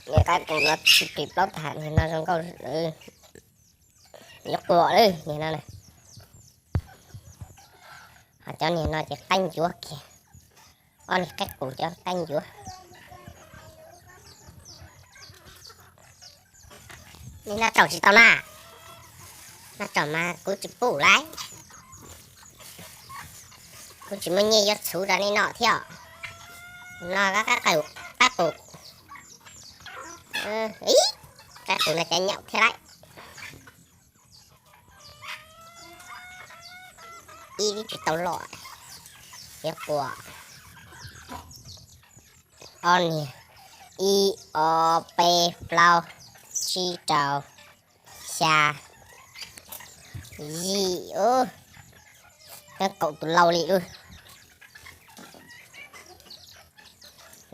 Niag qaib qus no tsis plim plaub tag, niag no zoo nkauj, yuav quas lawm niag no na. Ho cov niag no ces qaib ncuav kiag. Ob niag qaib qus cov qaib ncuav. Nej noj tsaum tsis tau na? Noj tsaum mas kuv tsis pub lawm. Kuv tsis muaj nyiaj yuav txhuv rau nej noj thiab. No qaib qus, qaib qus. Ib, qaib qus no cov nyaum thiab lawm. Ib tsis tau los, yuav quas. Ob niag, ib, ob, peb, plaub, tsib, rau, xya, yim, ub, kaum tus lau li lawm.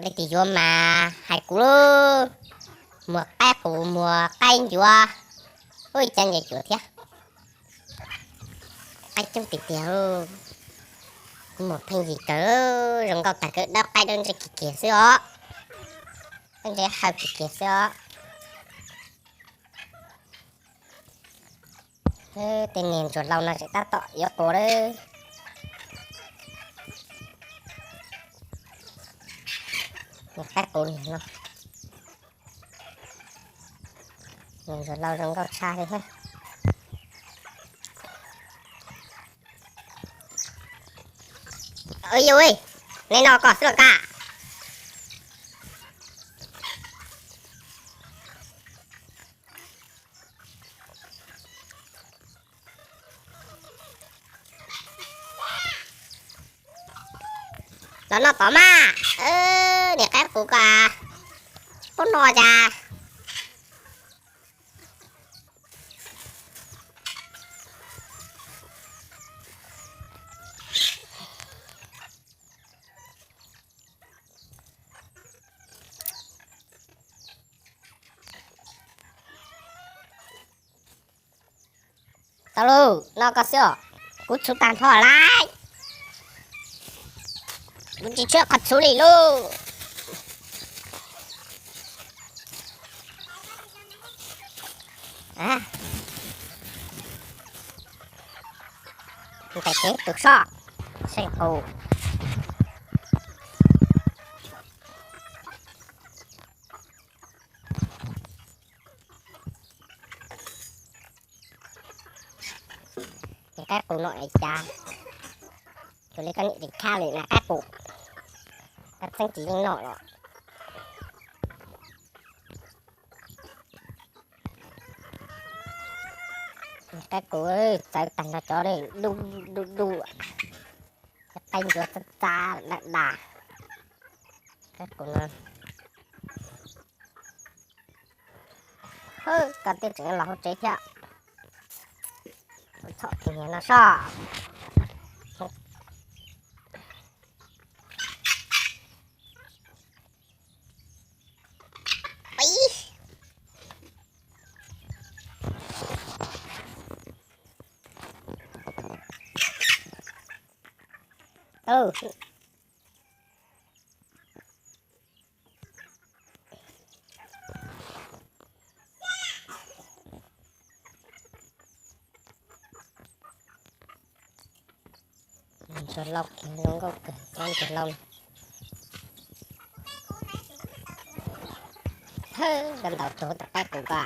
Leej twg yuav mas hais kuv lauj. Muag qaib qus, muag qaib ncuav, ub, ib cov nce cuav thiab. Qaib coob tiag tiag. Kuv muag pheej yig kawg, zoo nkauj tag kawg, dawb qaib dawb ntsej kiag kiag xwb os. Dawb ntsej haw kiag kiag xwb os. Tej niag ntsuag lau no tseem tab tom yuav quas lawm. Niag qaib qus no, niag ntsuag lau zoo nkauj tshaj li thiab. Yus, nej noj koj xwb los kaj. Los noj tod mas. Niag qaib qus ko, tsis paub noj cas. Tau lauj, noj koj xwb os. Kuv txhuv tag nrho lawm. Kuv tsis tshuav qhov txhuv li lauj. Nqes kev tus soj, seej qus. Niag qaib qus no es cas cuag li koj niam ris khab li na qaib qus. Koj txeeb tsis yeej noj los. Niag qaib qus txawv tag nrho cov du du du. Cov qaib ncuav txav txav dam dam. Qaib qus no. Hwb, koj twb tseem los hauv tsev thiab. Txhob tus niag no soj. Ntsuag lau zoo nkauj kawg, ntsuag lau. Hwb, koj ntaus tug tus qaib qus ko.